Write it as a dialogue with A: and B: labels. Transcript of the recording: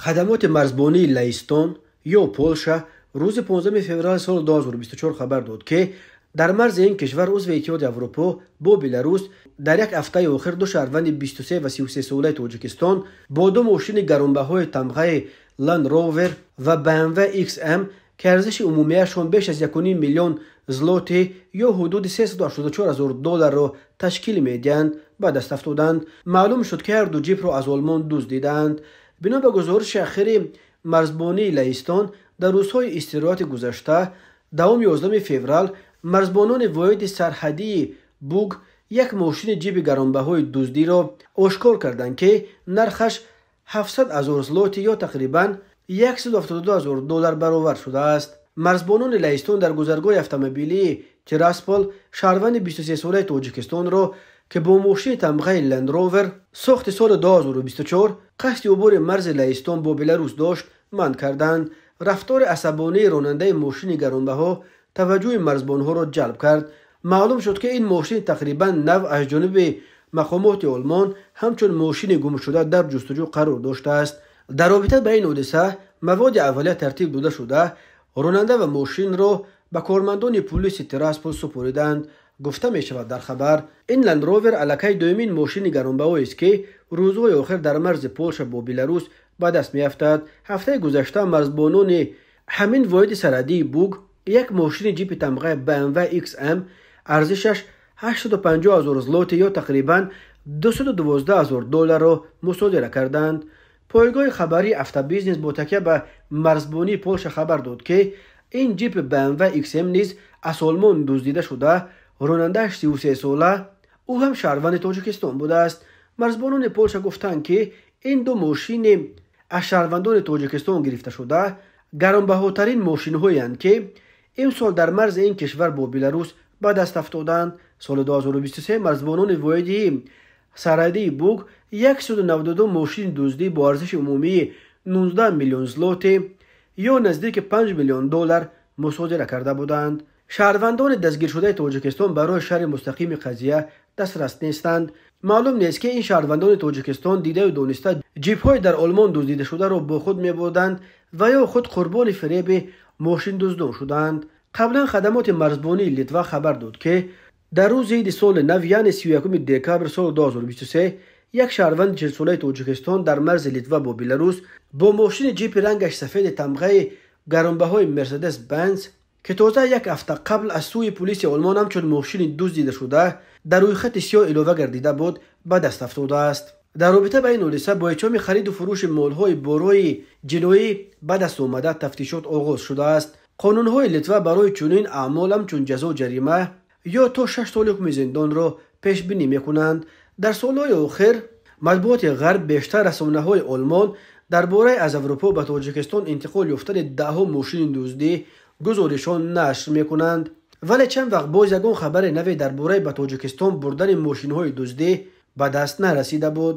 A: Хадамоти марзбонии Лаҳистон ё Полша рӯзи 15 феврали соли 2024 хабар дод, ки дар марзи ин кишвар, узви Иттиҳоди Аврупо, бо Беларус дар як ҳафтаи охир ду шаҳрванди 23 ва 33 солаи Тоҷикистон бо ду мошини гаронбаҳои тамғаи Land Rover ва BMW XM, ки арзиши умумияшон беш аз 1,5 миллион злоти ё ҳудуди 384 ҳазор долларро ташкил медиҳанд, ба даст афтоданд. Маълум шуд, ки ҳарду ҷипро аз Олмон дуздидаанд. Бино ба гузориши ахири марзбонии Лаҳистон, дар рӯзҳои истироҳати гузашта, давоми 11 феврал, марзбонони воҳиди сарҳадии Буг як мошини ҷиби гаронбаҳои дуздиро ошкор карданд, ки нархаш 700 ҳазор злоти ё тақрибан 172 ҳазор доллар баровар шудааст. Марзбонони Лаҳистон дар гузаргоҳи автомобилии Тираспол шаҳрванди 23-солаи Тоҷикистонро, ки бо мошини тамғаи Land Rover сохти соли 2024 қасди убури марзи Лаҳистон бо Беларус дошт, манъ карданд. Рафтори асабонии ронандаи мошини гаронбаҳо таваҷҷӯҳи марзбонҳоро ҷалб кард. Маълум шуд, ки ин мошини тақрибан нав аз ҷониби мақомоти Олмон ҳамчун мошини гумшуда дар ҷустуҷӯ қарор доштааст. Дар робита ба ин ҳодиса маводи аввалия тартиб дода шуда, ронанда ва мошинро ба кормандони пулиси Тираспол супориданд, гуфта мешавад дар хабар. Ин Land Rover аллакай дуюмин мошини гаронбаҳоест, ки рӯзҳои охир дар марзи Полша бо Беларус ба даст меафтад. Ҳафтаи гузашта марзбонони ҳамин воҳиди сарҳадии Буг як мошини ҷипи тамғаи BMW XM арзишаш 850 ҳазор злоти ё тақрибан 212 ҳазор долларро мусодира карданд. Пойгоҳи хабарии Автобизнес бо такя ба марзбонии Полша хабар дод, ки ин ҷипи BMW XM низ аз Олмон дуздида шуда, ронандааш 33 сола, ӯ ҳам шаҳрванди Тоҷикистон будааст. Марзбонони Полша гуфтанд, ки ин ду мошини аз шаҳрвандони Тоҷикистон гирифташуда гаронбаҳотарин мошинҳоеанд, ки имсол дар марзи ин кишвар бо Беларус ба даст афтоданд. Соли 2023 марзбонони воҳиди сарҳадии Буг 192 мошини дуздӣ бо арзиши умумии 19 миллион злоти ё наздики 5 миллион доллар мусодира карда буданд. Шаҳрвандони дастгиршудаи Тоҷикистон барои шарҳи мустақими қазия дастрас нестанд. Маълум нест, ки ин шаҳрвандони Тоҷикистон дидаю дониста ҷипҳои дар Олмон дуздидашударо бо худ мебурданд ва ё худ қурбони фиреби мошиндуздон шуданд. Қаблан хадамоти марзбонии Литва хабар дод, ки дар рӯзи иди соли нав, яъне 31 декабр соли 2023, як шаҳрванди 40-солаи Тоҷикистон дар марзи Литва бо Беларус бо мошини ҷипи рангаш сафеди тамғаи гаронбаҳои Мерседес Бенз, ки тоза як ҳафта қабл аз сӯи пулиси Олмон ҳамчун мошини дуздидашуда дар рӯйхати сиёҳ илова гардида буд, ба даст афтодааст. Дар робита ба ин ҳодиса бо иттиҳоми хариду фурӯши молҳои борои ҷиноӣ ба даст омада тафтишот оғоз шудааст. Қонунҳои Литва барои чунин аъмол ҳамчун ҷазо ҷарима ё то 6 соли ҳукми зиндонро пешбинӣ мекунанд. Дар солҳои охир матбуоти ғарб, бештар расонаҳои Олмон, дар бораи аз Аврупо ба Тоҷикистон интиқол ёфтани даҳҳо мошини дуздӣ гузоришон нашр мекунанд. Вале чанд вақт боз ягон хабари наве дар бораи ба Тоҷикистон бурдани мошинҳои дуздӣ ба даст нарасида буд.